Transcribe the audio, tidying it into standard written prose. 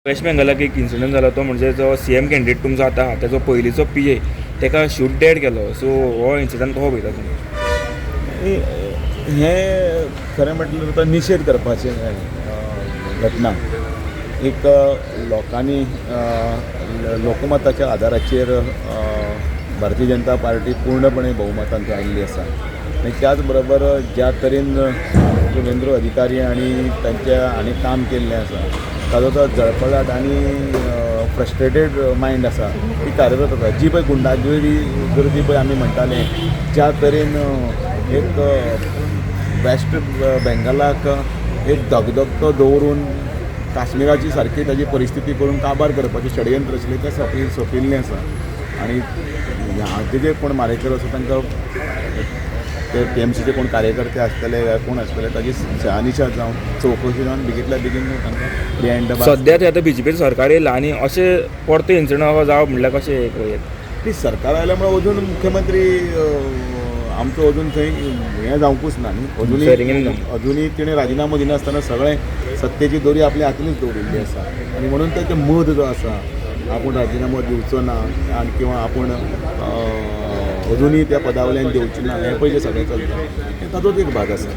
Waste बेंगलाक एक incident जालो, तो म्हणजे जो सीएम कॅन्डिडेट तुमचो आतां आहा, तेजो पयलींचो पीए, तेका शूट डेड केलो. सो हो इन्सिडंट कसो पळयता तुमी? हें खरें म्हटल्यार आतां निशेध करपाचें घटना. एक लोकांनी लोकमताच्या आदाराचेर भारतीय जनता पार्टी पूर्णपणे बहुमतान थंय आयिल्ली आसा आनी त्याच बरोबर ज्या तरेन शुभेंद्र अधिकारी आनी तांच्या हांणी काम केल्लें आसा, ताजो तो जळफळाट आनी फ्रस्ट्रेटेड मायंड आसा, ती कार्यरत आसा. जी पळय गुंडागिरी गर्दी पळय आमी म्हणटाले, ज्या तरेन एक वेस्ट बेंगलाक एक धगधगतो दवरून काश्मिराची सारकी ताजी परिस्थिती करून काबार करपाचें षडयंत्र आशिल्लें, तें सोंपिल्लें आसा. आनी हाचे जे कोण मारेकर आसा, तांकां ते टीएमसीचे कोण कार्यकर्ते आसतले वा कोण आसतले, ताजी शहानिशा जावन, चवकशी जावन बेगींतल्या बेगीन तांकां बेअँड सद्या ते आतां बीजेपीचें सरकार येयलां आनी अशें परते इन्सिडंट जावप म्हणल्यार कशें एक ती सरकार आयल्या म्हणून अजून मुख्यमंत्री आमचो अजून थंय हें जावंकूच ना न्ही. Swearing in अजुनूय जावंक. अजुनूय तिणें राजिनामो दिनासतना सगळें सत्तेची दोरी आपल्या हातीनूच दवरिल्ली आसा आनी म्हणून तेचो मद जो आसा, आपूण राजिनामो दिवचो ना आनी किंवा आपूण अजुनूय त्या पदा वयल्यान देंवचो ना, हें पळय जें सगळें चलता, हें ताचोच एक भाग आसा.